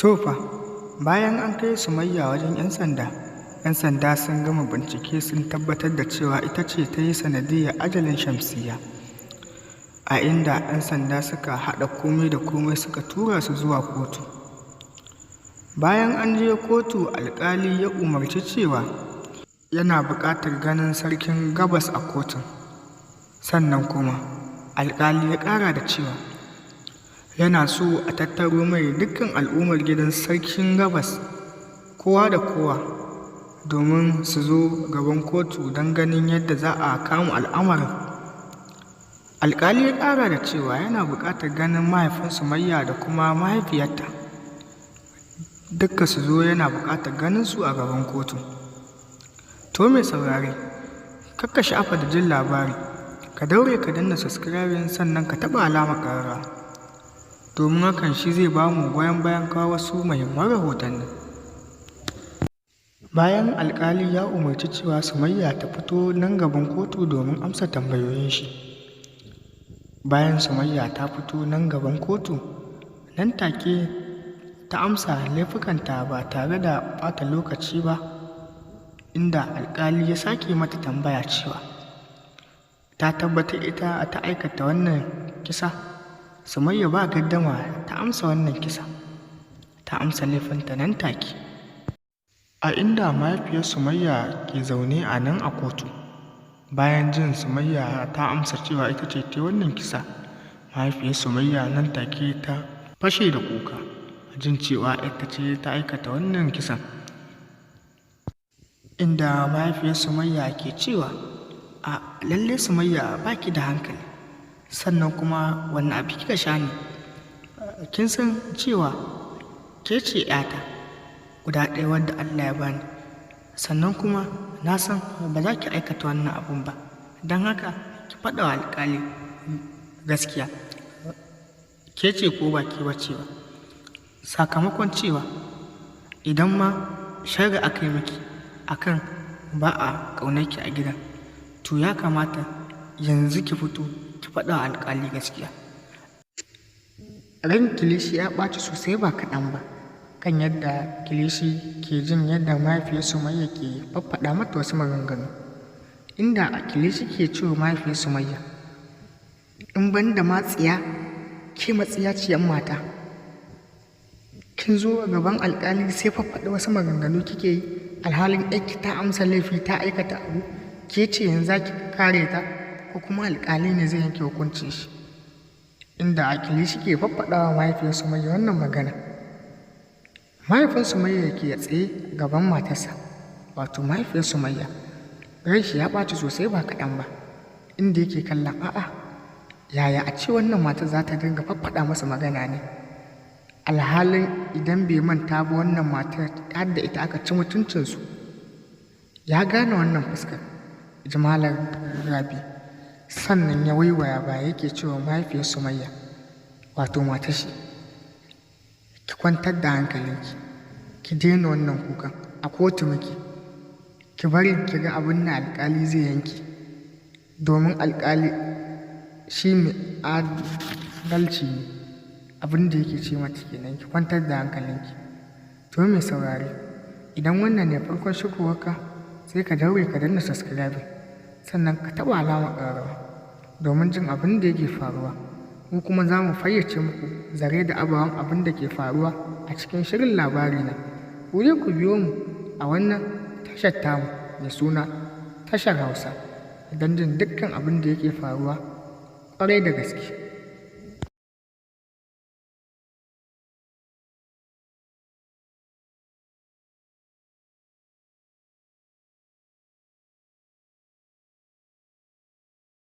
To fa, bayan an kai Sumayya wajen 'yan sanda, 'yan sanda sun gama bincike sun tabbatar da cewa ita ce ta yi sanadiyyar ajalin Shamsiyya. A inda 'yan sanda suka haɗa komai da komai suka tura su zuwa kotu. Bayan an je kotu, alƙali ya umarci cewa yana buƙatar ganin Sarkin Gabas a kotun. Sannan kuma alƙali ya ƙara da cewa yana so a tattaro mai dukkan al'ummar gidan Sarkin Gabas, kowa da kowa, domin su zo gaban kotu don ganin yadda za a kama al'amarin. Alƙali ya ƙara da cewa yana buƙatar ganin mahaifin Sumayya da kuma mahaifiyarta, dukka su zo, yana buƙatar ganin su a gaban kotu. To mai saurare, kar ka sha'afa da jin labari, ka daure ka danna subscribing, sannan ka taɓa alamar ƙararrawa, domin hakan shi zai ba mu goyon bayan kawo wasu muhimman rahotanni. Bayan alƙali ya umarci cewa Sumayya ta fito nan gaban kotu domin amsa tambayoyin shi. Bayan Sumayya ta fito nan gaban kotu, nan take ta amsa laifukanta ba tare da ɓata lokaci ba, inda alƙali ya sake mata tambaya cewa ta tabbatar ita ta aikata wannan kisa. Sumayya ba gaddama ta amsa wannan kisa, ta amsa laifinta nan take. A inda mahaifiyar Sumayya ke zaune a nan a kotu, bayan jin Sumayya ta amsa cewa ita ce ta yi wannan kisa, mahaifiyar Sumayya nan take ta fashe da kuka, jin cewa ita ce ta aikata wannan kisan. Inda mahaifiyar Sumayya ke cewa, "A lalle Sumayya, ba ki da hankali, sannan kuma wanne abu kika sha ne? Kin san cewa ke ce 'yata guda ɗaya wadda Allah ya bani, sannan kuma na san ba za ki aikata wannan abun ba, don haka ki faɗa wa alƙali gaskiya, ke ce ko ba ke ba ce ba? Sakamakon cewa idan ma sharri aka yi miki akan ba a ƙaunarki a gidan, to ya kamata yanzu ki fito ki faɗa wa alƙali gaskiya." Ran Kilishi ya ɓaci sosai ba kaɗan ba, kan yadda Kilishi ke jin yadda mahaifiyar Sumayya ke faffaɗa mata wasu maganganu. Inda a Kilishi ke cewa mahaifiyar Sumayya, "In ban da matsiya, ke matsiyaciyar mata. Kin zo gaban alƙali sai faffaɗa wasu maganganu kike yi, alhalin ƴarki ta amsa laifi, ta aikata abu, ke ce yanzu za ki kare ta, ko kuma alƙali ne zai yanke hukuncin shi?" Inda a Kilishi ke faffaɗa wa mahaifiyar Sumayya wannan magana. Mahaifin Sumayya ke tsaye gaban matarsa, wato mahaifiyar Sumayya. Ranshi ya ɓaci sosai ba kaɗan ba, inda yake kallon, a'a, yaya a ce wannan matar za ta dinga faffaɗa masa magana ne? Alhalin idan bai manta ba, wannan matar har da ita aka ci mutuncinsu. Ya gane wannan fuskar, Malam Rabi. Sannan ya waiwaya baya yake cewa mahaifiyar Sumayya, wato matar shi, "Ki kwantar da hankalinki, ki daina wannan kukan, a kotu muke, ki bari ki ga abin da alƙali zai yanke, domin alƙali shi mai adalci ne." Abin da yake ce mata kenan, ki kwantar da hankalinki. To mai saurare, idan wannan ne farkon shigowarka, sai ka daure ka danna subscribing, sannan ka taɓa alamar ƙararrawa domin jin abin da yake faruwa. Mu kuma za mu fayyace muku zare da abawan abin da ke faruwa a cikin shirin Labari Na. Ku dai ku biyo mu a wannan tashar tamu mai suna Tashar Hausa don jin dukkan abin da yake faruwa ƙwarai da gaske.